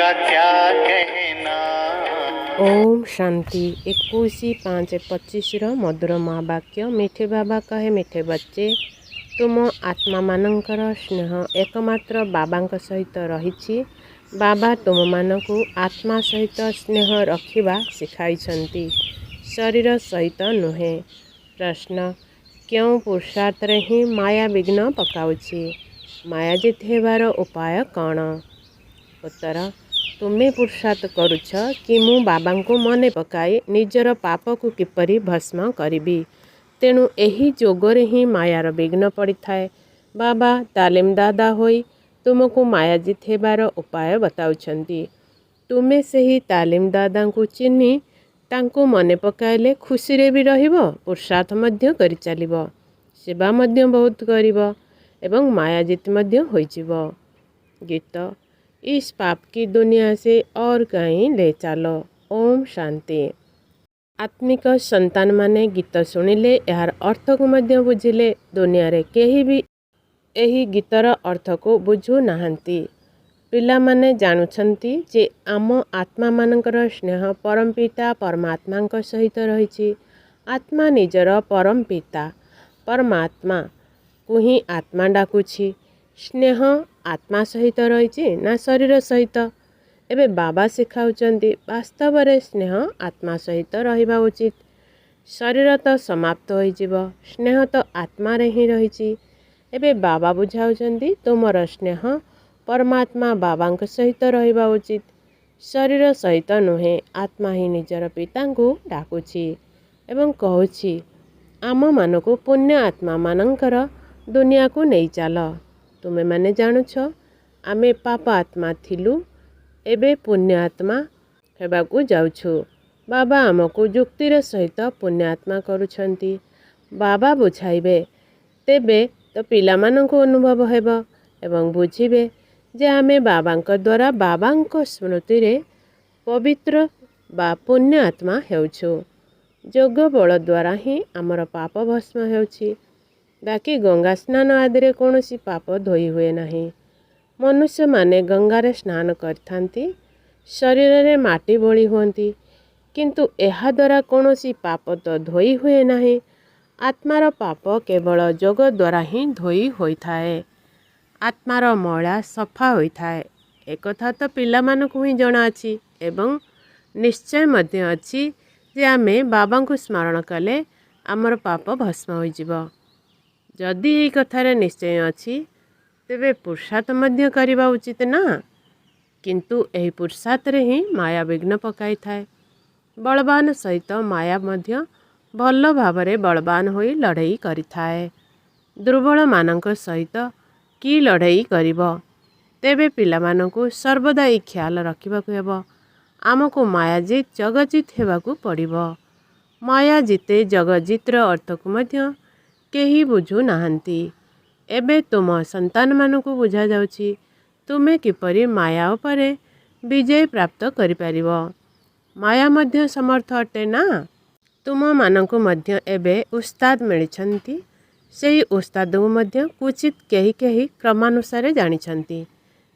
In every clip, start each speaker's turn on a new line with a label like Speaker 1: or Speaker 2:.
Speaker 1: का क्या कहना।
Speaker 2: ଓମ୍ ଶାନ୍ତି। 21/5/25ର ମଧୁର ମହାବାକ୍ୟ। ମିଠେ ବାବା କହେ, ମିଠେ ବଚ୍ଚେ, ତୁମ ଆତ୍ମାମାନଙ୍କର ସ୍ନେହ ଏକମାତ୍ର ବାବାଙ୍କ ସହିତ ରହିଛି। ବାବା ତୁମମାନଙ୍କୁ ଆତ୍ମା ସହିତ ସ୍ନେହ ରଖିବା ଶିଖାଇଛନ୍ତି, ଶରୀର ସହିତ ନୁହେଁ। ପ୍ରଶ୍ନ: କେଉଁ ପୁରୁଷାର୍ଥରେ ହିଁ ମାୟା ବିଘ୍ନ ପକାଉଛି? ମାୟାଜିତ୍ ହେବାର ଉପାୟ କ'ଣ? ଉତ୍ତର: ତୁମେ ପୁରୁଷାର୍ଥ କରୁଛ କି ମୁଁ ବାବାଙ୍କୁ ମନେ ପକାଇ ନିଜର ପାପକୁ କିପରି ଭସ୍ମ କରିବି। ତେଣୁ ଏହି ଯୋଗରେ ହିଁ ମାୟାର ବିଘ୍ନ ପଡ଼ିଥାଏ। ବାବା ତାଲିମଦାତା ହୋଇ ତୁମକୁ ମାୟାଜିତ୍ ହେବାର ଉପାୟ ବତାଉଛନ୍ତି। ତୁମେ ସେହି ତାଲିମଦାତାଙ୍କୁ ଚିହ୍ନି ତାଙ୍କୁ ମନେ ପକାଇଲେ ଖୁସିରେ ବି ରହିବ, ପୁରୁଷାର୍ଥ ମଧ୍ୟ କରିଚାଲିବ, ସେବା ମଧ୍ୟ ବହୁତ କରିବ ଏବଂ ମାୟାଜିତ୍ ମଧ୍ୟ ହୋଇଯିବ। ଗୀତ: इस पाप की दुनिया से और कहीं ले चलो। ଓମ୍ ଶାନ୍ତି। ଆତ୍ମିକ ସନ୍ତାନମାନେ ଗୀତ ଶୁଣିଲେ, ଏହାର ଅର୍ଥକୁ ମଧ୍ୟ ବୁଝିଲେ। ଦୁନିଆରେ କେହି ବି ଏହି ଗୀତର ଅର୍ଥକୁ ବୁଝୁ ନାହାନ୍ତି। ପିଲାମାନେ ଜାଣୁଛନ୍ତି ଯେ ଆମ ଆତ୍ମାମାନଙ୍କର ସ୍ନେହ ପରମପିତା ପରମାତ୍ମାଙ୍କ ସହିତ ରହିଛି। ଆତ୍ମା ନିଜର ପରମପିତା ପରମାତ୍ମାକୁ ହିଁ ଆତ୍ମା ଡାକୁଛି। ସ୍ନେହ ଆତ୍ମା ସହିତ ରହିଛି ନା ଶରୀର ସହିତ? ଏବେ ବାବା ଶିଖାଉଛନ୍ତି, ବାସ୍ତବରେ ସ୍ନେହ ଆତ୍ମା ସହିତ ରହିବା ଉଚିତ। ଶରୀର ତ ସମାପ୍ତ ହୋଇଯିବ, ସ୍ନେହ ତ ଆତ୍ମାରେ ହିଁ ରହିଛି। ଏବେ ବାବା ବୁଝାଉଛନ୍ତି, ତୁମର ସ୍ନେହ ପରମାତ୍ମା ବାବାଙ୍କ ସହିତ ରହିବା ଉଚିତ, ଶରୀର ସହିତ ନୁହେଁ। ଆତ୍ମା ହିଁ ନିଜର ପିତାଙ୍କୁ ଡାକୁଛି ଏବଂ କହୁଛି, ଆମମାନଙ୍କୁ ପୁଣ୍ୟ ଆତ୍ମାମାନଙ୍କର ଦୁନିଆକୁ ନେଇ ଚାଲ। ତୁମେମାନେ ଜାଣୁଛ, ଆମେ ପାପ ଆତ୍ମା ଥିଲୁ, ଏବେ ପୁଣ୍ୟ ଆତ୍ମା ହେବାକୁ ଯାଉଛୁ। ବାବା ଆମକୁ ଯୁକ୍ତିର ସହିତ ପୁଣ୍ୟ ଆତ୍ମା କରୁଛନ୍ତି। ବାବା ବୁଝାଇବେ, ତେବେ ତ ପିଲାମାନଙ୍କୁ ଅନୁଭବ ହେବ ଏବଂ ବୁଝିବେ ଯେ ଆମେ ବାବାଙ୍କ ଦ୍ୱାରା ବାବାଙ୍କ ସ୍ମୃତିରେ ପବିତ୍ର ବା ପୁଣ୍ୟ ଆତ୍ମା ହେଉଛୁ। ଯୋଗ ବଳ ଦ୍ୱାରା ହିଁ ଆମର ପାପ ଭସ୍ମ ହେଉଛି। ବାକି ଗଙ୍ଗା ସ୍ନାନ ଆଦିରେ କୌଣସି ପାପ ଧୋଇ ହୁଏ ନାହିଁ। ମନୁଷ୍ୟମାନେ ଗଙ୍ଗାରେ ସ୍ନାନ କରିଥାନ୍ତି, ଶରୀରରେ ମାଟି ବୋଳି ହୁଅନ୍ତି, କିନ୍ତୁ ଏହାଦ୍ୱାରା କୌଣସି ପାପ ତ ଧୋଇ ହୁଏ ନାହିଁ। ଆତ୍ମାର ପାପ କେବଳ ଯୋଗ ଦ୍ୱାରା ହିଁ ଧୋଇ ହୋଇଥାଏ। ଆତ୍ମାର ମଇଳା ସଫା ହୋଇଥାଏ। ଏକଥା ତ ପିଲାମାନଙ୍କୁ ହିଁ ଜଣାଅଛି ଏବଂ ନିଶ୍ଚୟ ମଧ୍ୟ ଅଛି ଯେ ଆମେ ବାବାଙ୍କୁ ସ୍ମରଣ କଲେ ଆମର ପାପ ଭସ୍ମ ହୋଇଯିବ। ଯଦି ଏହି କଥାରେ ନିଶ୍ଚୟ ଅଛି, ତେବେ ପୁରୁଷାର୍ଥ ମଧ୍ୟ କରିବା ଉଚିତ ନା? କିନ୍ତୁ ଏହି ପୁରୁଷାର୍ଥରେ ହିଁ ମାୟା ବିଘ୍ନ ପକାଇଥାଏ। ବଳବାନ ସହିତ ମାୟା ମଧ୍ୟ ଭଲ ଭାବରେ ବଳବାନ ହୋଇ ଲଢ଼େଇ କରିଥାଏ। ଦୁର୍ବଳମାନଙ୍କ ସହିତ କି ଲଢ଼େଇ କରିବ? ତେବେ ପିଲାମାନଙ୍କୁ ସର୍ବଦା ଏହି ଖିଆଲ ରଖିବାକୁ ହେବ, ଆମକୁ ମାୟାଜିତ୍ ଜଗଜିତ୍ ହେବାକୁ ପଡ଼ିବ। ମାୟା ଜିତେ ଜଗଜିତ୍ର ଅର୍ଥକୁ ମଧ୍ୟ କେହି ବୁଝୁନାହାନ୍ତି। ଏବେ ତୁମ ସନ୍ତାନମାନଙ୍କୁ ବୁଝାଯାଉଛି, ତୁମେ କିପରି ମାୟା ଉପରେ ବିଜୟ ପ୍ରାପ୍ତ କରିପାରିବ। ମାୟା ମଧ୍ୟ ସମର୍ଥ ଅଟେ ନା? ତୁମମାନଙ୍କୁ ମଧ୍ୟ ଏବେ ଉସ୍ତାଦ ମିଳିଛନ୍ତି। ସେହି ଉସ୍ତାଦଙ୍କୁ ମଧ୍ୟ କ୍ୱଚିତ୍ କେହି କେହି କ୍ରମାନୁସାରେ ଜାଣିଛନ୍ତି।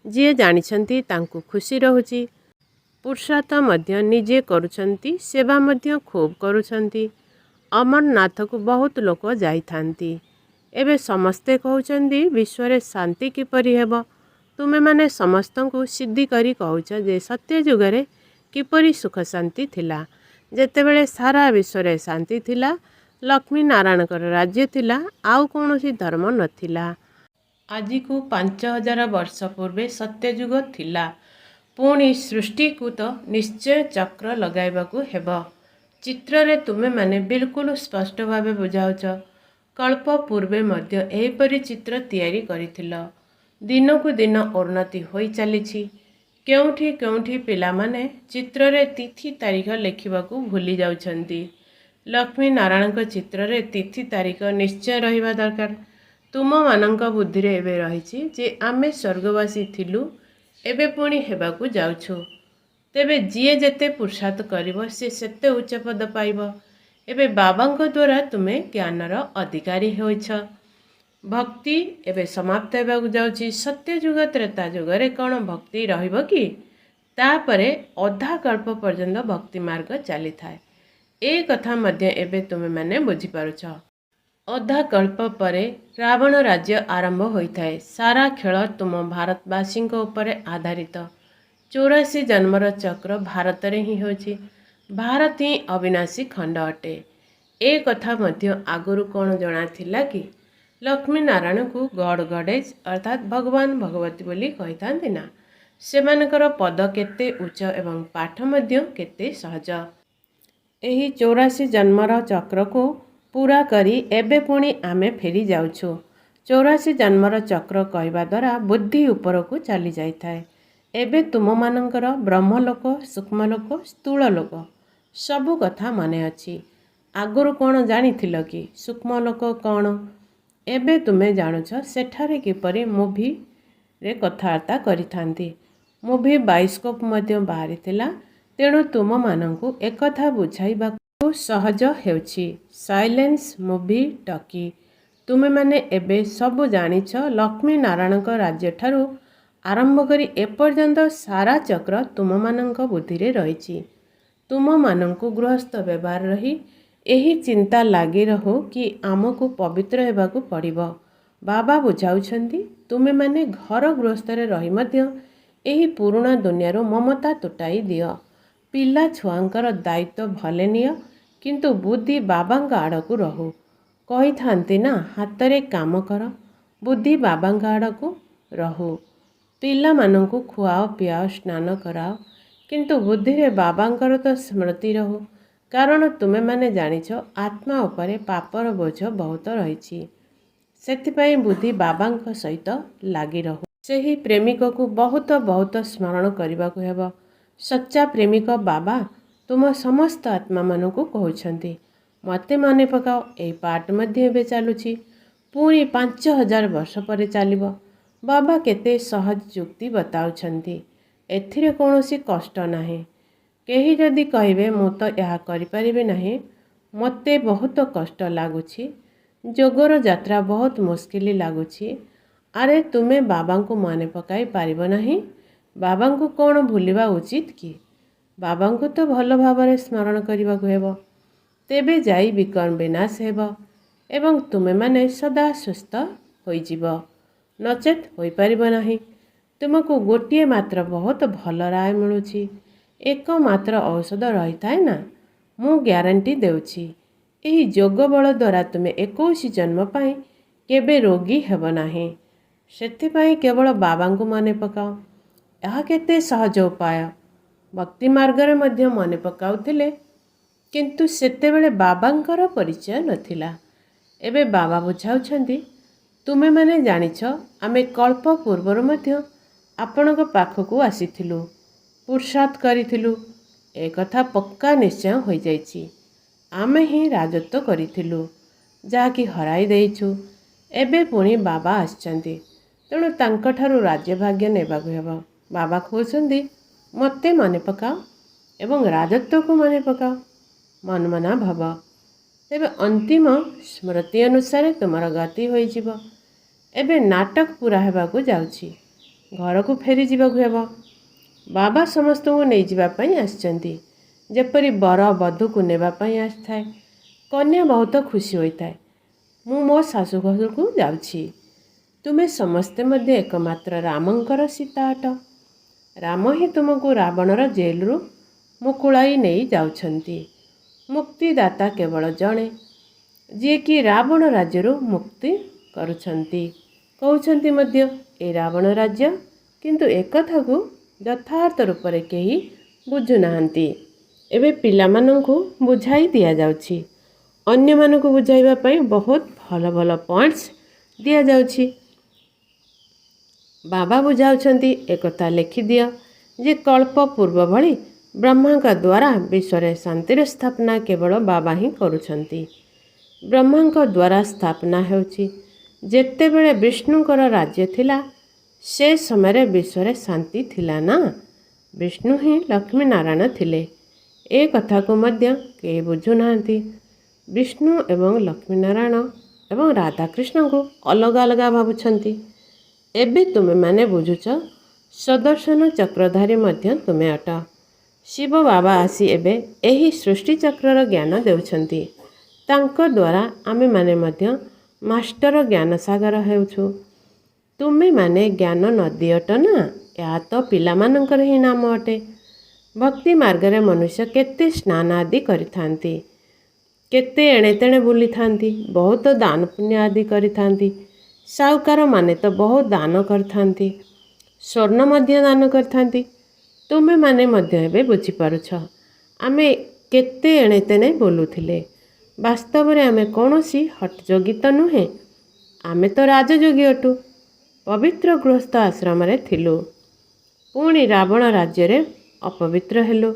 Speaker 2: ଯିଏ ଜାଣିଛନ୍ତି, ତାଙ୍କୁ ଖୁସି ରହୁଛି। ପୁରୁଷାର୍ଥ ମଧ୍ୟ ନିଜେ କରୁଛନ୍ତି, ସେବା ମଧ୍ୟ ଖୁବ୍ କରୁଛନ୍ତି। ଅମରନାଥକୁ ବହୁତ ଲୋକ ଯାଇଥାନ୍ତି। ଏବେ ସମସ୍ତେ କହୁଛନ୍ତି, ବିଶ୍ୱରେ ଶାନ୍ତି କିପରି ହେବ? ତୁମେମାନେ ସମସ୍ତଙ୍କୁ ସିଦ୍ଧି କରି କହୁଛ ଯେ ସତ୍ୟଯୁଗରେ କିପରି ସୁଖ ଶାନ୍ତି ଥିଲା। ଯେତେବେଳେ ସାରା ବିଶ୍ୱରେ ଶାନ୍ତି ଥିଲା, ଲକ୍ଷ୍ମୀ ନାରାୟଣଙ୍କର ରାଜ୍ୟ ଥିଲା, ଆଉ କୌଣସି ଧର୍ମ ନଥିଲା। ଆଜିକୁ 5000 ବର୍ଷ ପୂର୍ବେ ସତ୍ୟଯୁଗ ଥିଲା। ପୁଣି ସୃଷ୍ଟିକୁ ତ ନିଶ୍ଚୟ ଚକ୍ର ଲଗାଇବାକୁ ହେବ। ଚିତ୍ରରେ ତୁମେମାନେ ବିଲକୁଲ ସ୍ପଷ୍ଟ ଭାବେ ବୁଝାଉଛ। କଳ୍ପ ପୂର୍ବେ ମଧ୍ୟ ଏହିପରି ଚିତ୍ର ତିଆରି କରିଥିଲ। ଦିନକୁ ଦିନ ଉନ୍ନତି ହୋଇ ଚାଲିଛି। କେଉଁଠି କେଉଁଠି ପିଲାମାନେ ଚିତ୍ରରେ ତିଥି ତାରିଖ ଲେଖିବାକୁ ଭୁଲି ଯାଉଛନ୍ତି। ଲକ୍ଷ୍ମୀ ନାରାୟଣଙ୍କ ଚିତ୍ରରେ ତିଥି ତାରିଖ ନିଶ୍ଚୟ ରହିବା ଦରକାର। ତୁମମାନଙ୍କ ବୁଦ୍ଧିରେ ଏବେ ରହିଛି ଯେ ଆମେ ସ୍ୱର୍ଗବାସୀ ଥିଲୁ, ଏବେ ପୁଣି ହେବାକୁ ଯାଉଛୁ। ତେବେ ଯିଏ ଯେତେ ପୁରୁଷାର୍ଥ କରିବ, ସେ ସେତେ ଉଚ୍ଚ ପଦ ପାଇବ। ଏବେ ବାବାଙ୍କ ଦ୍ୱାରା ତୁମେ ଜ୍ଞାନର ଅଧିକାରୀ ହୋଇଛ। ଭକ୍ତି ଏବେ ସମାପ୍ତ ହେବାକୁ ଯାଉଛି। ସତ୍ୟଯୁଗ ତ୍ରେତା ଯୁଗରେ କ'ଣ ଭକ୍ତି ରହିବ କି? ତାପରେ ଅଧା କଳ୍ପ ପର୍ଯ୍ୟନ୍ତ ଭକ୍ତି ମାର୍ଗ ଚାଲିଥାଏ। ଏ କଥା ମଧ୍ୟ ଏବେ ତୁମେମାନେ ବୁଝିପାରୁଛ। ଅଧା କଳ୍ପ ପରେ ରାବଣ ରାଜ୍ୟ ଆରମ୍ଭ ହୋଇଥାଏ। ସାରା ଖେଳ ତୁମ ଭାରତବାସୀଙ୍କ ଉପରେ ଆଧାରିତ। 84 ଜନ୍ମର ଚକ୍ର ଭାରତରେ ହିଁ ହେଉଛି। ଭାରତ ହିଁ ଅବିନାଶୀ ଖଣ୍ଡ ଅଟେ। ଏ କଥା ମଧ୍ୟ ଆଗରୁ କ'ଣ ଜଣାଥିଲା କି? ଲକ୍ଷ୍ମୀ ନାରାୟଣଙ୍କୁ ଗଡ଼୍ ଗଡ଼େଜ୍ ଅର୍ଥାତ୍ ଭଗବାନ ଭଗବତୀ ବୋଲି କହିଥାନ୍ତି ନା। ସେମାନଙ୍କର ପଦ କେତେ ଉଚ୍ଚ ଏବଂ ପାଠ ମଧ୍ୟ କେତେ ସହଜ। ଏହି 84 ଜନ୍ମର ଚକ୍ରକୁ ପୂରା କରି ଏବେ ପୁଣି ଆମେ ଫେରି ଯାଉଛୁ। 84 ଜନ୍ମର ଚକ୍ର କହିବା ଦ୍ୱାରା ବୁଦ୍ଧି ଉପରକୁ ଚାଲି ଯାଇଥାଏ। ଏବେ ତୁମମାନଙ୍କର ବ୍ରହ୍ମଲୋକ, ସୂକ୍ଷ୍ମଲୋକ, ସ୍ଥୂଳଲୋକ ସବୁ କଥା ମନେ ଅଛି। ଆଗରୁ କ'ଣ ଜାଣିଥିଲ କି ସୂକ୍ଷ୍ମଲୋକ କ'ଣ? ଏବେ ତୁମେ ଜାଣୁଛ ସେଠାରେ କିପରି ମୁଭିରେ କଥାବାର୍ତ୍ତା କରିଥାନ୍ତି। ମୁଭି ବାଇସ୍କୋପ୍ ମଧ୍ୟ ବାହାରିଥିଲା। ତେଣୁ ତୁମମାନଙ୍କୁ ଏକଥା ବୁଝାଇବାକୁ ସହଜ ହେଉଛି। Silence movie talkie. ତୁମେମାନେ ଏବେ ସବୁ ଜାଣିଛ। ଲକ୍ଷ୍ମୀ ନାରାୟଣଙ୍କ ରାଜ୍ୟଠାରୁ ଆରମ୍ଭ କରି ଏପର୍ଯ୍ୟନ୍ତ ସାରା ଚକ୍ର ତୁମମାନଙ୍କ ବୁଦ୍ଧିରେ ରହିଛି। ତୁମମାନଙ୍କୁ ଗୃହସ୍ଥ ବ୍ୟବହାର ରହି ଏହି ଚିନ୍ତା ଲାଗି ରହୁ କି ଆମକୁ ପବିତ୍ର ହେବାକୁ ପଡ଼ିବ। ବାବା ବୁଝାଉଛନ୍ତି, ତୁମେମାନେ ଘର ଗୃହସ୍ଥରେ ରହି ମଧ୍ୟ ଏହି ପୁରୁଣା ଦୁନିଆରୁ ମମତା ତୁଟାଇ ଦିଅ। ପିଲା ଛୁଆଙ୍କର ଦାୟିତ୍ୱ ଭଲେ ନିଅ, କିନ୍ତୁ ବୁଦ୍ଧି ବାବାଙ୍କ ଆଡ଼କୁ ରହୁ। କହିଥାନ୍ତି ନା, ହାତରେ କାମ କର, ବୁଦ୍ଧି ବାବାଙ୍କ ଆଡ଼କୁ ରହୁ। ପିଲାମାନଙ୍କୁ ଖୁଆଅ ପିଆଅ, ସ୍ନାନ କରାଅ, କିନ୍ତୁ ବୁଦ୍ଧିରେ ବାବାଙ୍କର ତ ସ୍ମୃତି ରହୁ। କାରଣ ତୁମେମାନେ ଜାଣିଛ ଆତ୍ମା ଉପରେ ପାପର ବୋଝ ବହୁତ ରହିଛି। ସେଥିପାଇଁ ବୁଦ୍ଧି ବାବାଙ୍କ ସହିତ ଲାଗି ରହୁ। ସେହି ପ୍ରେମିକକୁ ବହୁତ ବହୁତ ସ୍ମରଣ କରିବାକୁ ହେବ। ସଚ୍ଚା ପ୍ରେମିକ ବାବା ତୁମ ସମସ୍ତ ଆତ୍ମାମାନଙ୍କୁ କହୁଛନ୍ତି, ମୋତେ ମନେ ପକାଅ। ଏହି ପାଠ ମଧ୍ୟ ଏବେ ଚାଲୁଛି, ପୁଣି 5000 ବର୍ଷ ପରେ ଚାଲିବ। ବାବା କେତେ ସହଜ ଯୁକ୍ତି ବତାଉଛନ୍ତି। ଏଥିରେ କୌଣସି କଷ୍ଟ ନାହିଁ। କେହି ଯଦି କହିବେ ମୁଁ ତ ଏହା କରିପାରିବି ନାହିଁ, ମୋତେ ବହୁତ କଷ୍ଟ ଲାଗୁଛି, ଯୋଗର ଯାତ୍ରା ବହୁତ ମୁସ୍କିଲ ଲାଗୁଛି। ଆରେ ତୁମେ ବାବାଙ୍କୁ ମନେ ପକାଇ ପାରିବ ନାହିଁ? ବାବାଙ୍କୁ କ'ଣ ଭୁଲିବା ଉଚିତ କି? ବାବାଙ୍କୁ ତ ଭଲ ଭାବରେ ସ୍ମରଣ କରିବାକୁ ହେବ, ତେବେ ଯାଇ ବିକର୍ମ ବିନାଶ ହେବ ଏବଂ ତୁମେମାନେ ସଦା ସୁସ୍ଥ ହୋଇଯିବ। ନଚେତ୍ ହୋଇପାରିବ ନାହିଁ। ତୁମକୁ ଗୋଟିଏ ମାତ୍ର ବହୁତ ଭଲ ରାୟ ମିଳୁଛି। ଏକମାତ୍ର ଔଷଧ ରହିଥାଏ ନା, ମୁଁ ଗ୍ୟାରେଣ୍ଟି ଦେଉଛି ଏହି ଯୋଗ ବଳ ଦ୍ୱାରା ତୁମେ 21 ଜନ୍ମ ପାଇଁ କେବେ ରୋଗୀ ହେବ ନାହିଁ। ସେଥିପାଇଁ କେବଳ ବାବାଙ୍କୁ ମନେ ପକାଅ। ଏହା କେତେ ସହଜ ଉପାୟ। ଭକ୍ତି ମାର୍ଗରେ ମଧ୍ୟ ମନେ ପକାଉଥିଲେ, କିନ୍ତୁ ସେତେବେଳେ ବାବାଙ୍କର ପରିଚୟ ନଥିଲା। ଏବେ ବାବା ବୁଝାଉଛନ୍ତି, ତୁମେମାନେ ଜାଣିଛ ଆମେ କଳ୍ପ ପୂର୍ବରୁ ମଧ୍ୟ ଆପଣଙ୍କ ପାଖକୁ ଆସିଥିଲୁ, ପୁରୁଷାର୍ଥ କରିଥିଲୁ। ଏକଥା ପକ୍କା ନିଶ୍ଚୟ ହୋଇଯାଇଛି। ଆମେ ହିଁ ରାଜତ୍ୱ କରିଥିଲୁ, ଯାହାକି ହରାଇ ଦେଇଛୁ। ଏବେ ପୁଣି ବାବା ଆସିଛନ୍ତି, ତେଣୁ ତାଙ୍କଠାରୁ ରାଜ୍ୟଭାଗ୍ୟ ନେବାକୁ ହେବ। ବାବା କହୁଛନ୍ତି, ମୋତେ ମନେ ପକାଅ ଏବଂ ରାଜତ୍ୱକୁ ମନେ ପକାଅ, ମନମନା ଭବ। ତେବେ ଅନ୍ତିମ ସ୍ମୃତି ଅନୁସାରେ ତୁମର ଗତି ହୋଇଯିବ। ଏବେ ନାଟକ ପୁରା ହେବାକୁ ଯାଉଛି, ଘରକୁ ଫେରିଯିବାକୁ ହେବ। ବାବା ସମସ୍ତଙ୍କୁ ନେଇଯିବା ପାଇଁ ଆସିଛନ୍ତି, ଯେପରି ବର ବଧୂକୁ ନେବା ପାଇଁ ଆସିଥାଏ। କନ୍ୟା ବହୁତ ଖୁସି ହୋଇଥାଏ, ମୁଁ ମୋ ଶାଶୁ ଘରକୁ ଯାଉଛି। ତୁମେ ସମସ୍ତେ ମଧ୍ୟ ଏକମାତ୍ର ରାମଙ୍କର ସୀତା ଅଟ। ରାମ ହିଁ ତୁମକୁ ରାବଣର ଜେଲରୁ ମୁକୁଳାଇ ନେଇ ଯାଉଛନ୍ତି। ମୁକ୍ତିଦାତା କେବଳ ଜଣେ, ଯିଏକି ରାବଣ ରାଜ୍ୟରୁ ମୁକ୍ତି କରୁଛନ୍ତି। କହୁଛନ୍ତି ମଧ୍ୟ ଏ ରାବଣ ରାଜ୍ୟ, କିନ୍ତୁ ଏକଥାକୁ ଯଥାର୍ଥ ରୂପରେ କେହି ବୁଝୁନାହାନ୍ତି। ଏବେ ପିଲାମାନଙ୍କୁ ବୁଝାଇ ଦିଆଯାଉଛି। ଅନ୍ୟମାନଙ୍କୁ ବୁଝାଇବା ପାଇଁ ବହୁତ ଭଲ ଭଲ ପଏଣ୍ଟସ୍ ଦିଆଯାଉଛି। ବାବା ବୁଝାଉଛନ୍ତି, ଏକଥା ଲେଖିଦିଅ ଯେ କଳ୍ପ ପୂର୍ବ ଭଳି ବ୍ରହ୍ମାଙ୍କ ଦ୍ୱାରା ବିଶ୍ୱରେ ଶାନ୍ତିର ସ୍ଥାପନା କେବଳ ବାବା ହିଁ କରୁଛନ୍ତି। ବ୍ରହ୍ମାଙ୍କ ଦ୍ୱାରା ସ୍ଥାପନା ହେଉଛି। ଯେତେବେଳେ ବିଷ୍ଣୁଙ୍କର ରାଜ୍ୟ ଥିଲା, ସେ ସମୟରେ ବିଶ୍ୱରେ ଶାନ୍ତି ଥିଲା ନା? ବିଷ୍ଣୁ ହିଁ ଲକ୍ଷ୍ମୀ ନାରାୟଣ ଥିଲେ। ଏ କଥାକୁ ମଧ୍ୟ କେହି ବୁଝୁନାହାନ୍ତି। ବିଷ୍ଣୁ ଏବଂ ଲକ୍ଷ୍ମୀ ନାରାୟଣ ଏବଂ ରାଧାକୃଷ୍ଣଙ୍କୁ ଅଲଗା ଅଲଗା ଭାବୁଛନ୍ତି। ଏବେ ତୁମେମାନେ ବୁଝୁଛ ସୁଦର୍ଶନ ଚକ୍ରଧାରୀ ମଧ୍ୟ ତୁମେ ଅଟ। ଶିବ ବାବା ଆସି ଏବେ ଏହି ସୃଷ୍ଟିଚକ୍ରର ଜ୍ଞାନ ଦେଉଛନ୍ତି। ତାଙ୍କ ଦ୍ୱାରା ଆମେମାନେ ମଧ୍ୟ ମାଷ୍ଟର ଜ୍ଞାନସାଗର ହେଉଛୁ। ତୁମେମାନେ ଜ୍ଞାନ ନଦୀ ଅଟ ନା? ଏହା ତ ପିଲାମାନଙ୍କର ହିଁ ନାମ ଅଟେ। ଭକ୍ତି ମାର୍ଗରେ ମନୁଷ୍ୟ କେତେ ସ୍ନାନ ଆଦି କରିଥାନ୍ତି, କେତେ ଏଣେତେଣେ ବୁଲିଥାନ୍ତି, ବହୁତ ଦାନ ପୁଣ୍ୟ ଆଦି କରିଥାନ୍ତି। ସାହୁକାରମାନେ ତ ବହୁତ ଦାନ କରିଥାନ୍ତି, ସ୍ୱର୍ଣ୍ଣ ମଧ୍ୟ ଦାନ କରିଥାନ୍ତି। ତୁମେମାନେ ମଧ୍ୟ ଏବେ ବୁଝିପାରୁଛ, ଆମେ କେତେ ଏଣେତେଣେ ବୁଲୁଥିଲେ। ବାସ୍ତବରେ ଆମେ କୌଣସି ହଠଯୋଗୀ ତ ନୁହେଁ, ଆମେ ତ ରାଜଯୋଗୀ ଅଟୁ। ପବିତ୍ର ଗୃହସ୍ଥ ଆଶ୍ରମରେ ଥିଲୁ, ପୁଣି ରାବଣ ରାଜ୍ୟରେ ଅପବିତ୍ର ହେଲୁ।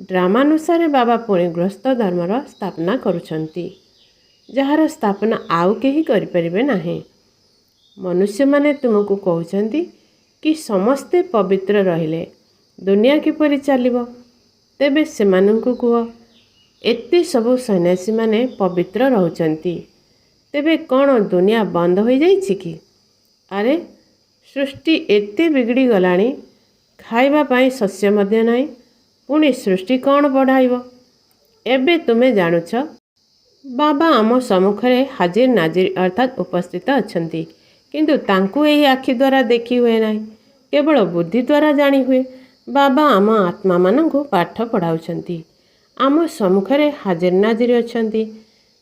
Speaker 2: ଡ୍ରାମାନୁସାରେ ବାବା ପୁଣି ଗୃହସ୍ଥ ଧର୍ମର ସ୍ଥାପନା କରୁଛନ୍ତି, ଯାହାର ସ୍ଥାପନା ଆଉ କେହି କରିପାରିବେ ନାହିଁ। ମନୁଷ୍ୟମାନେ ତୁମକୁ କହୁଛନ୍ତି କି ସମସ୍ତେ ପବିତ୍ର ରହିଲେ ଦୁନିଆ କିପରି ଚାଲିବ? ତେବେ ସେମାନଙ୍କୁ କୁହ, ଏତେ ସବୁ ସନ୍ନ୍ୟାସୀମାନେ ପବିତ୍ର ରହୁଛନ୍ତି, ତେବେ କ'ଣ ଦୁନିଆ ବନ୍ଦ ହୋଇଯାଇଛି କି? ଆରେ ସୃଷ୍ଟି ଏତେ ବିଗିଡ଼ି ଗଲାଣି, ଖାଇବା ପାଇଁ ଶସ୍ୟ ମଧ୍ୟ ନାହିଁ, ପୁଣି ସୃଷ୍ଟି କ'ଣ ବଢ଼ାଇବ? ଏବେ ତୁମେ ଜାଣୁଛ, ବାବା ଆମ ସମ୍ମୁଖରେ ହାଜିର ନାଜିର ଅର୍ଥାତ୍ ଉପସ୍ଥିତ ଅଛନ୍ତି, କିନ୍ତୁ ତାଙ୍କୁ ଏହି ଆଖି ଦ୍ୱାରା ଦେଖି ହୁଏ ନାହିଁ, କେବଳ ବୁଦ୍ଧି ଦ୍ୱାରା ଜାଣି ହୁଏ। ବାବା ଆମ ଆତ୍ମାମାନଙ୍କୁ ପାଠ ପଢ଼ାଉଛନ୍ତି। ଆମ ସମ୍ମୁଖରେ ହାଜିର ନାଜିର ଅଛନ୍ତି।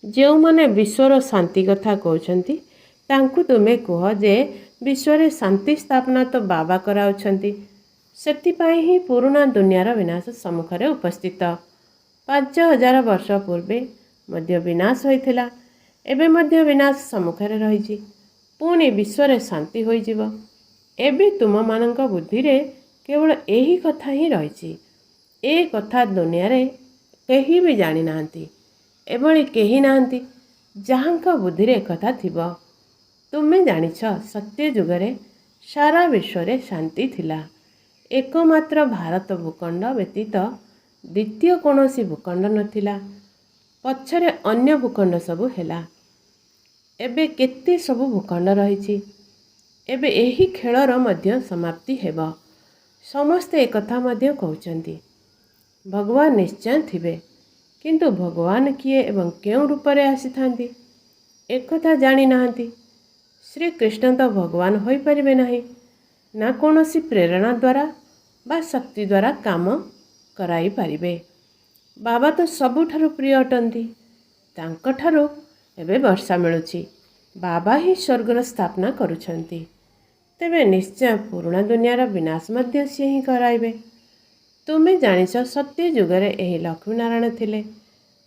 Speaker 2: ଯେଉଁମାନେ ବିଶ୍ୱର ଶାନ୍ତି କଥା କହୁଛନ୍ତି, ତାଙ୍କୁ ତୁମେ କୁହ ଯେ ବିଶ୍ୱରେ ଶାନ୍ତି ସ୍ଥାପନା ତ ବାବା କରାଉଛନ୍ତି, ସେଥିପାଇଁ ହିଁ ପୁରୁଣା ଦୁନିଆର ବିନାଶ ସମ୍ମୁଖରେ ଉପସ୍ଥିତ। 5000 ବର୍ଷ ପୂର୍ବେ ମଧ୍ୟ ବିନାଶ ହୋଇଥିଲା, ଏବେ ମଧ୍ୟ ବିନାଶ ସମ୍ମୁଖରେ ରହିଛି। ପୁଣି ବିଶ୍ୱରେ ଶାନ୍ତି ହୋଇଯିବ। ଏବେ ତୁମମାନଙ୍କ ବୁଦ୍ଧିରେ କେବଳ ଏହି କଥା ହିଁ ରହିଛି। ଏ କଥା ଦୁନିଆରେ କେହି ବି ଜାଣିନାହାନ୍ତି। ଏଭଳି କେହି ନାହାନ୍ତି ଯାହାଙ୍କ ବୁଦ୍ଧିରେ ଏକଥା ଥିବ। ତୁମେ ଜାଣିଛ, ସତ୍ୟ ଯୁଗରେ ସାରା ବିଶ୍ୱରେ ଶାନ୍ତି ଥିଲା। ଏକମାତ୍ର ଭାରତ ଭୂଖଣ୍ଡ ବ୍ୟତୀତ ଦ୍ୱିତୀୟ କୌଣସି ଭୂଖଣ୍ଡ ନଥିଲା। ପଛରେ ଅନ୍ୟ ଭୂଖଣ୍ଡ ସବୁ ହେଲା। ଏବେ କେତେ ସବୁ ଭୂଖଣ୍ଡ ରହିଛି। ଏବେ ଏହି ଖେଳର ମଧ୍ୟ ସମାପ୍ତି ହେବ। ସମସ୍ତେ ଏକଥା ମଧ୍ୟ କହୁଛନ୍ତି। ଭଗବାନ ନିଶ୍ଚୟ ଥିବେ, କିନ୍ତୁ ଭଗବାନ କିଏ ଏବଂ କେଉଁ ରୂପରେ ଆସିଥାନ୍ତି, ଏକଥା ଜାଣିନାହାନ୍ତି। ଶ୍ରୀକୃଷ୍ଣ ତ ଭଗବାନ ହୋଇପାରିବେ ନାହିଁ, ନା କୌଣସି ପ୍ରେରଣା ଦ୍ୱାରା ବା ଶକ୍ତି ଦ୍ୱାରା କାମ କରାଇ ପାରିବେ। ବାବା ତ ସବୁଠାରୁ ପ୍ରିୟ ଅଟନ୍ତି, ତାଙ୍କଠାରୁ ଏବେ ବର୍ଷା ମିଳୁଛି। ବାବା ହିଁ ସ୍ୱର୍ଗର ସ୍ଥାପନା କରୁଛନ୍ତି, ତେବେ ନିଶ୍ଚୟ ପୁରୁଣା ଦୁନିଆର ବିନାଶ ମଧ୍ୟ ସିଏ ହିଁ କରାଇବେ। ତୁମେ ଜାଣିଛ, ସତ୍ୟ ଯୁଗରେ ଏହି ଲକ୍ଷ୍ମୀନାରାୟଣ ଥିଲେ,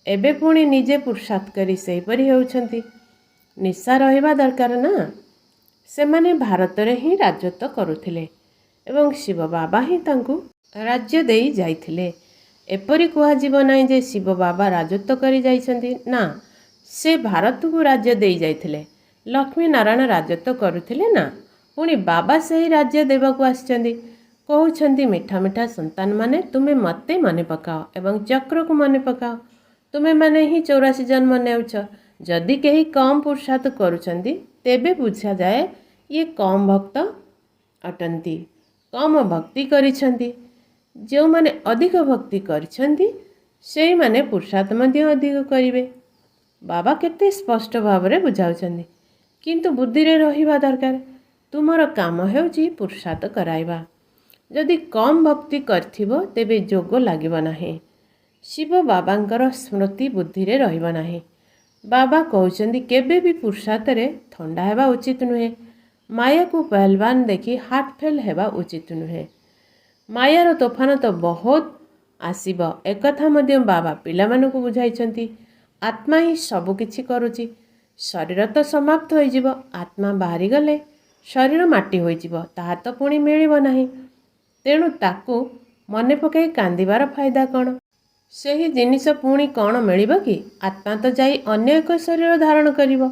Speaker 2: ଏବେ ପୁଣି ନିଜେ ପୁରୁଷାର୍ଥ କରି ସେହିପରି ହେଉଛନ୍ତି। ନିଶା ରହିବା ଦରକାର ନା? ସେମାନେ ଭାରତରେ ହିଁ ରାଜତ୍ୱ କରୁଥିଲେ ଏବଂ ଶିବ ବାବା ହିଁ ତାଙ୍କୁ ରାଜ୍ୟ ଦେଇ ଯାଇଥିଲେ। ଏପରି କୁହାଯିବ ନାହିଁ ଯେ ଶିବ ବାବା ରାଜତ୍ୱ କରି ଯାଇଛନ୍ତି। ନା, ସେ ଭାରତକୁ ରାଜ୍ୟ ଦେଇ ଯାଇଥିଲେ। ଲକ୍ଷ୍ମୀ ନାରାୟଣ ରାଜତ୍ୱ କରୁଥିଲେ ନା, ପୁଣି ବାବା ସେହି ରାଜ୍ୟ ଦେବାକୁ ଆସିଛନ୍ତି। କହୁଛନ୍ତି, ମିଠା ମିଠା ସନ୍ତାନମାନେ, ତୁମେ ମୋତେ ମନେ ପକାଅ ଏବଂ ଚକ୍ରକୁ ମନେ ପକାଅ। ତୁମେମାନେ ହିଁ 84 ଜନ୍ମ ନେଉଛ। ଯଦି କେହି କମ୍ ପୁରୁଷାର୍ଥ କରୁଛନ୍ତି, ତେବେ ବୁଝାଯାଏ ଇଏ କମ୍ ଭକ୍ତ ଅଟନ୍ତି, କମ୍ ଭକ୍ତି କରିଛନ୍ତି। ଯେଉଁମାନେ ଅଧିକ ଭକ୍ତି କରିଛନ୍ତି, ସେଇମାନେ ପୁରୁଷାର୍ଥ ମଧ୍ୟ ଅଧିକ କରିବେ। ବାବା କେତେ ସ୍ପଷ୍ଟ ଭାବରେ ବୁଝାଉଛନ୍ତି, କିନ୍ତୁ ବୁଦ୍ଧିରେ ରହିବା ଦରକାର। ତୁମର କାମ ହେଉଛି ପୁରୁଷାର୍ଥ କରାଇବା। ଯଦି କମ୍ ଭକ୍ତି କରିଥିବ, ତେବେ ଯୋଗ ଲାଗିବ ନାହିଁ। ଶିବ ବାବାଙ୍କର ସ୍ମୃତି ବୁଦ୍ଧିରେ ରହିବ ନାହିଁ। ବାବା କହୁଛନ୍ତି, କେବେ ବି ପୁରୁଷାର୍ଥରେ ଥଣ୍ଡା ହେବା ଉଚିତ ନୁହେଁ। ମାୟାକୁ ପହଲବାନ ଦେଖି ହାର୍ଟ ଫେଲ୍ ହେବା ଉଚିତ ନୁହେଁ। ମାୟାର ତୋଫାନ ତ ବହୁତ ଆସିବ, ଏକଥା ମଧ୍ୟ ବାବା ପିଲାମାନଙ୍କୁ ବୁଝାଇଛନ୍ତି। ଆତ୍ମା ହିଁ ସବୁକିଛି କରୁଛି। ଶରୀର ତ ସମାପ୍ତ ହୋଇଯିବ। ଆତ୍ମା ବାହାରିଗଲେ ଶରୀର ମାଟି ହୋଇଯିବ, ତାହା ତ ପୁଣି ମିଳିବ ନାହିଁ। ତେଣୁ ତାକୁ ମନେ ପକାଇ କାନ୍ଦିବାର ଫାଇଦା କ'ଣ? ସେହି ଜିନିଷ ପୁଣି କ'ଣ ମିଳିବ କି? ଆତ୍ମା ତ ଯାଇ ଅନ୍ୟ ଏକ ଶରୀର ଧାରଣ କରିବ।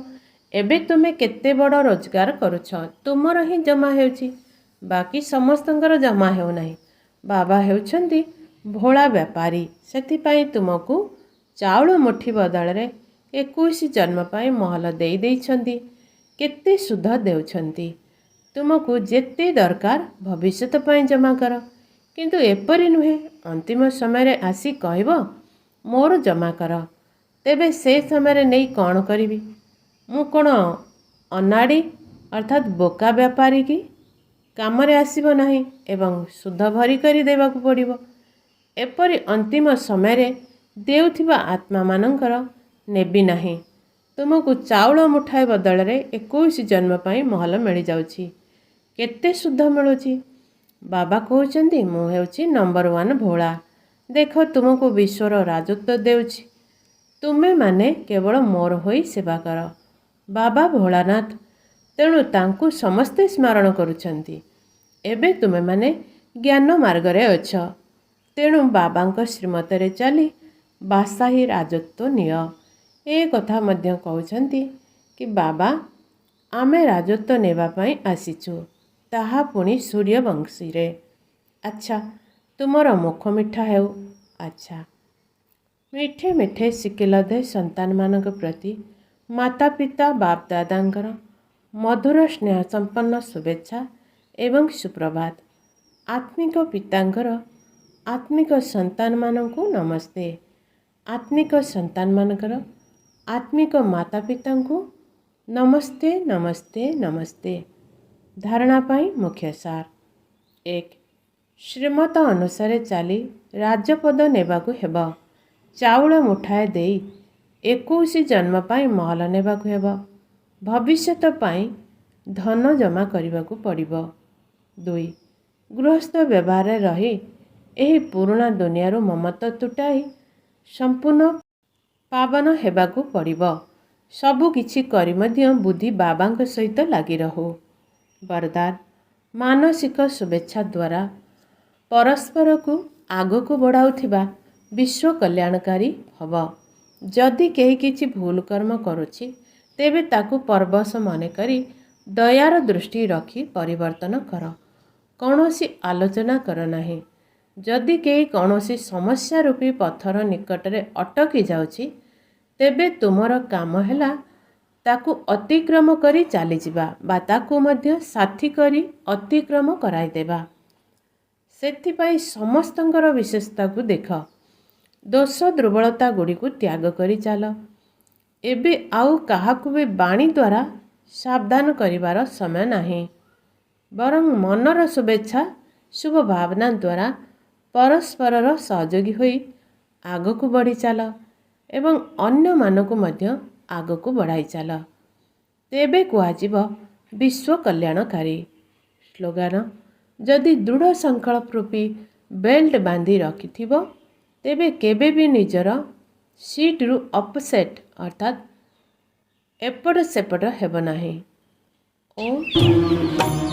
Speaker 2: ଏବେ ତୁମେ କେତେ ବଡ଼ ରୋଜଗାର କରୁଛ, ତୁମର ହିଁ ଜମା ହେଉଛି, ବାକି ସମସ୍ତଙ୍କର ଜମା ହେଉନାହିଁ। ବାବା ହେଉଛନ୍ତି ଭୋଳା ବେପାରୀ, ସେଥିପାଇଁ ତୁମକୁ ଚାଉଳ ମୁଠି ବଦଳରେ 21 ଜନ୍ମ ପାଇଁ ମହଲ ଦେଇ ଦେଇଛନ୍ତି। କେତେ ସୁଧ ଦେଉଛନ୍ତି। ତୁମକୁ ଯେତେ ଦରକାର ଭବିଷ୍ୟତ ପାଇଁ ଜମା କର, କିନ୍ତୁ ଏପରି ନୁହେଁ ଅନ୍ତିମ ସମୟରେ ଆସି କହିବ ମୋର ଜମା କର। ତେବେ ସେ ସମୟରେ ନେଇ କ'ଣ କରିବି? ମୁଁ କ'ଣ ଅନାଡ଼ି ଅର୍ଥାତ୍ ବୋକା ବ୍ୟାପାରୀ କି? କାମରେ ଆସିବ ନାହିଁ ଏବଂ ସୁଧ ଭରି କରି ଦେବାକୁ ପଡ଼ିବ। ଏପରି ଅନ୍ତିମ ସମୟରେ ଦେଉଥିବା ଆତ୍ମାମାନଙ୍କର ନେବି ନାହିଁ। ତୁମକୁ ଚାଉଳ ମୁଠାଏ ବଦଳରେ 21 ଜନ୍ମ ପାଇଁ ମହଲ ମିଳିଯାଉଛି। କେତେ ସୁଧ ମିଳୁଛି! ବାବା କହୁଛନ୍ତି, ମୁଁ ହେଉଛି ନମ୍ବର ୱାନ୍ ଭୋଳା। ଦେଖ, ତୁମକୁ ବିଶ୍ୱର ରାଜତ୍ୱ ଦେଉଛି। ତୁମେମାନେ କେବଳ ମୋର ହୋଇ ସେବା କର। ବାବା ଭୋଳାନାଥ, ତେଣୁ ତାଙ୍କୁ ସମସ୍ତେ ସ୍ମରଣ କରୁଛନ୍ତି। ଏବେ ତୁମେମାନେ ଜ୍ଞାନ ମାର୍ଗରେ ଅଛ, ତେଣୁ ବାବାଙ୍କ ଶ୍ରୀମତରେ ଚାଲି ବାଦଶାହୀ ରାଜତ୍ୱ ନିଅ। ଏ କଥା ମଧ୍ୟ କହୁଛନ୍ତି କି ବାବା, ଆମେ ରାଜତ୍ୱ ନେବା ପାଇଁ ଆସିଛୁ, ତାହା ପୁଣି ସୂର୍ଯ୍ୟବଂଶୀରେ। ଆଚ୍ଛା, ତୁମର ମୁଖ ମିଠା ହେଉ। ଆଚ୍ଛା, ମିଠେ ମିଠେ ସିକିଲଧେ ସନ୍ତାନମାନଙ୍କ ପ୍ରତି ମାତା ପିତା ବାପ ଦାଦାଙ୍କର ମଧୁର ସ୍ନେହ ସମ୍ପନ୍ନ ଶୁଭେଚ୍ଛା ଏବଂ ସୁପ୍ରଭାତ। ଆତ୍ମିକ ପିତାଙ୍କର ଆତ୍ମିକ ସନ୍ତାନମାନଙ୍କୁ ନମସ୍ତେ। ଆତ୍ମିକ ସନ୍ତାନମାନଙ୍କର ଆତ୍ମିକ ମାତା ପିତାଙ୍କୁ ନମସ୍ତେ, ନମସ୍ତେ, ନମସ୍ତେ। ଧାରଣା ପାଇଁ ମୁଖ୍ୟ ସାର। 1, ଶ୍ରୀମତ ଅନୁସାରେ ଚାଲି ରାଜପଦ ନେବାକୁ ହେବ। ଚାଉଳ ମୁଠାଏ ଦେଇ 21 ଜନ୍ମ ପାଇଁ ମହଲ ନେବାକୁ ହେବ। ଭବିଷ୍ୟତ ପାଇଁ ଧନ ଜମା କରିବାକୁ ପଡ଼ିବ। 2, ଗୃହସ୍ଥ ବ୍ୟବହାରରେ ରହି ଏହି ପୁରୁଣା ଦୁନିଆରୁ ମମତ୍ୱ ତୁଟାଇ ସମ୍ପୂର୍ଣ୍ଣ ପାବନ ହେବାକୁ ପଡ଼ିବ। ସବୁ କିଛି କରି ମଧ୍ୟ ବୁଦ୍ଧି ବାବାଙ୍କ ସହିତ ଲାଗି ରହୁ। ବରଦାନ: ମାନସିକ ଶୁଭେଚ୍ଛା ଦ୍ୱାରା ପରସ୍ପରକୁ ଆଗକୁ ବଢ଼ାଉଥିବା ବିଶ୍ୱ କଲ୍ୟାଣକାରୀ ଭବ। ଯଦି କେହି କିଛି ଭୁଲ କର୍ମ କରୁଛି, ତେବେ ତାକୁ ପରବଶ ମନେକରି ଦୟାର ଦୃଷ୍ଟି ରଖି ପରିବର୍ତ୍ତନ କର। କୌଣସି ଆଲୋଚନା କର ନାହିଁ। ଯଦି କେହି କୌଣସି ସମସ୍ୟା ରୂପୀ ପଥର ନିକଟରେ ଅଟକି ଯାଉଛି, ତେବେ ତୁମର କାମ ହେଲା ତାକୁ ଅତିକ୍ରମ କରି ଚାଲିଯିବା ବା ତାକୁ ମଧ୍ୟ ସାଥୀ କରି ଅତିକ୍ରମ କରାଇଦେବା। ସେଥିପାଇଁ ସମସ୍ତଙ୍କର ବିଶେଷତାକୁ ଦେଖ, ଦୋଷ ଦୁର୍ବଳତା ଗୁଡ଼ିକୁ ତ୍ୟାଗ କରି ଚାଲ। ଏବେ ଆଉ କାହାକୁ ବି ବାଣୀ ଦ୍ୱାରା ସାବଧାନ କରିବାର ସମୟ ନାହିଁ, ବରଂ ମନର ଶୁଭେଚ୍ଛା, ଶୁଭ ଭାବନା ଦ୍ୱାରା ପରସ୍ପରର ସହଯୋଗୀ ହୋଇ ଆଗକୁ ବଢ଼ି ଚାଲ ଏବଂ ଅନ୍ୟମାନଙ୍କୁ ମଧ୍ୟ ଆଗକୁ ବଢ଼ାଇ ଚାଲ। ତେବେ କୁହାଯିବ ବିଶ୍ୱ କଲ୍ୟାଣକାରୀ। ସ୍ଲୋଗାନ: ଯଦି ଦୃଢ଼ ସଂକଳ୍ପ ରୂପୀ ବେଲ୍ଟ ବାନ୍ଧି ରଖିଥିବ, ତେବେ କେବେ ବି ନିଜର ସିଟ୍ରୁ ଅପସେଟ୍ ଅର୍ଥାତ୍ ଏପଟ ସେପଟ ହେବ ନାହିଁ। ଓମ୍।